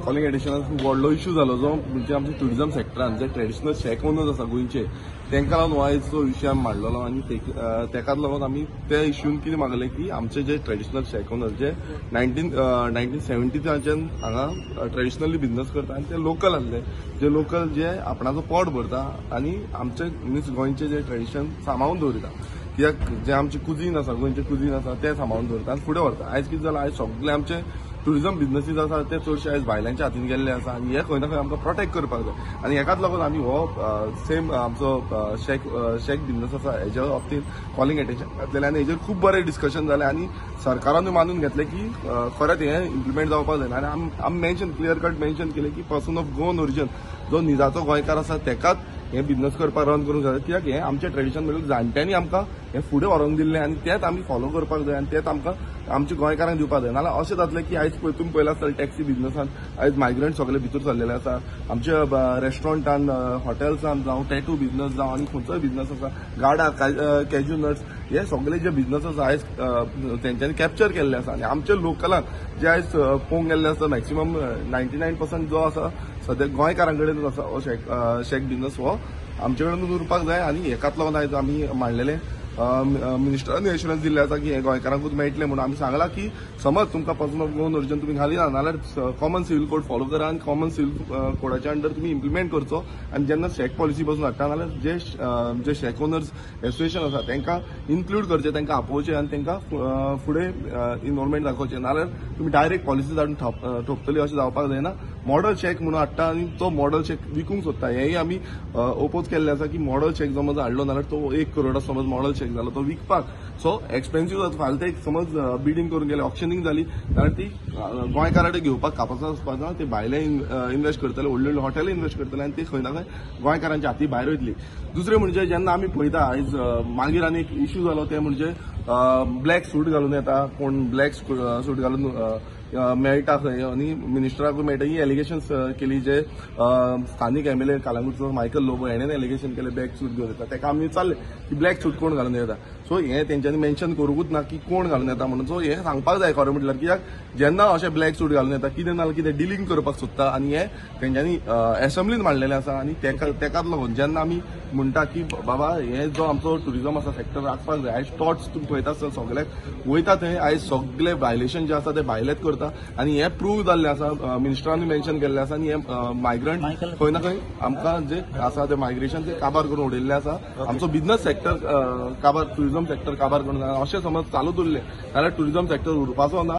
Calling एडिशनान खूब व्हडलो issue जालो जो म्हणजे आमच्या ट्युरिजम सेक्टरान जे ट्रेडिशनल शॅक ओनर्स आसा गोंयचे तांकां लागून हो आयजचो इशू आमी मांडलेलो आनी तेकाच लागून आमी त्या इशून कितें मागलें की आमचे जे ट्रेडिशनल शॅक ओनर्स जे 1970च्यान हांगा ट्रेडिशनली बिझनस करता आनी ते लोकल आसले जे लोकल जे आपणाचो पोट भरता आनी आमचे मिन्स गोंयचे जे ट्रेडिशन सांबाळून दवरिता कित्याक जे आमचे कुजीन आसा गोंयचे कुजीन आसा ते सांबाळून दवरता आनी फुडें व्हरता. आयज कितें जालां, आयज सगळे आमचे ट्युरिजम बिझनसीस आसा ते चडशे आयज भायल्यांच्या हातीन गेल्ले आसा आनी हे खंय ना खंय आमकां प्रोटेक्ट करपाक जाय आनी हेकाच लागून आमी हो सेम आमचो शॅक बिझनस आसा हेज्या बाबतींत कॉलिंग एटेन्शन घातलेलें आनी हेजेर खूब बरें डिस्कशन जालें आनी सरकारानूय मानून घेतलें की खरेंच हें इम्प्लिमेंट जावपाक जाय आनी आमी मेन्शन क्लियर कट मेन्शन केलें की पर्सन ऑफ गोवन ओरिजन जो निजाचो गोंयकार आसा तेकाच हे बिझनस करपाक रन करूंक जाय कित्याक हें आमचें ट्रेडिशन म्हणल्यार जाणट्यांनी आमकां हें फुडें व्हरोंक दिल्लें आनी तेंच आमी फॉलो करपाक जाय आनी तेंच आमकां आमच्या गोंयकारांक दिवपाक जाय. नाजाल्यार अशें जातलें की आयज पळय तुमी पळयलां आसतलें टॅक्सी बिझनसान आयज मायग्रंट सगळे भितर सरलेले आसा, आमच्या रेस्टॉरंटान हॉटेल्सान जावं टॅटू बिझनस जावं आनी खंयचोय बिझनस आसा गाडा कॅज्यू नट्स हे सगळे जे बिझनस आसा आयज तेंच्यांनी कॅप्चर केल्ले आसा आनी आमच्या लोकलान जे आयज पळोवंक गेल्ले आसा मॅक्सिमम 99% जो आसा सद्या गोंयकारां कडेनूच आसा हो शॅक बिझनस हो आमचे कडेनूच उरपाक जाय आनी हेकाच लागून आयज आमी मांडलेले मिनिस्टरान एश्युरन्स दिल्लें आसा की हें गोंयकारांकूच मेळटलें म्हणून आमी सांगलां की समज तुमकां पर्सन ऑफ गोवन ओरिजन तुमी घालिना नाजाल्यार कॉमन सिव्हील कोड फॉलो करा आनी कॉमन सिव्हील कोडाच्या अंडर तुमी इम्प्लिमेंट करचो आनी जेन्ना शॅक पॉलिसी पासून हाडटा नाजाल्यार जे शॅक ओनर्स एसोसिएशन आसा तांकां इन्क्लूड करचें, तांकां आपोवचें आनी तांकां फुडें इनवॉल्वमेंट दाखोवचें. नाजाल्यार तुमी डायरेक्ट पॉलिसी हाडून ठोपतली अशें जावपाक जायना. मॉडल शॅक म्हणून हाडटा आनी तो मॉडल शॅक विकूंक सोदता हेंय आमी ओपोज केल्लें आसा की मॉडल शॅक समज हाडलो नाजाल्यार तो 1 करोडा समज मॉडल शॅक जालो तो विकपाक सो एक्सपेन्सीव जाता. फाल्यां ते समज बिडींग करून गेले ऑक्शनींग जाली जाल्यार ती गोंयकारां घेवपाक कापासां वचपाक ना, ते भायले इन्वेस्ट करतले, व्हडले व्हडले हॉटेल इन्वेस्ट करतले आनी ते खंय ना खंय गोंयकारांच्या हाती भायर वयतली. दुसरें म्हणजे जेन्ना आमी पळयता आयज मागीर आनी एक इशू जालो ते म्हणजे ब्लॅक सूट घालून येता कोण, ब्लॅक सूट घालून मेळटा खंय आनी मिनिस्टराकूय मेळटा ही एलिगेशन्स केली जे स्थानीक एमएलए कालांगूटचो मायकल लोबो हेणें एलिगेशन केलें ब्लॅक सूट घेवन येता. तेका आमी विचारलें की ब्लॅक सूट कोण घालून येता, सो हें तेंच्यांनी मेन्शन करूंकूच ना की कोण घालून येता म्हणून. सो हें सांगपाक जाय खरें म्हटल्यार कित्याक जेन्ना अशें ब्लॅक सूट घालून येता कितें ना कितें डिलींग करपाक सोदता आनी हें तेंच्यांनी एसेंब्लीन मांडलेलें आसा आनी तेकाच लागून जेन्ना आमी म्हणटा की बाबा हे जो आमचो ट्युरिजम आसा सेक्टर राखपाक जाय. आयज टॉट्स तुमी पळयता आसतना सगळ्याक वयता थंय आयज सगळे व्हायलेशन जे आसा ते भायलेच करता आनी हें प्रूव जाल्लें आसा, मिनिस्टरांनी मेन्शन केल्लें आसा आनी हें मायग्रंट खंय ना खंय आमकां जे आसा ते मायग्रेशन ते काबार करून उडयल्लें आसा, आमचो बिझनस सेक्टर काबार, ट्युरिजम सेक्टर काबार करून अशें समज चालूच उरलें जाल्यार ट्युरिजम सेक्टर उरपाचो ना.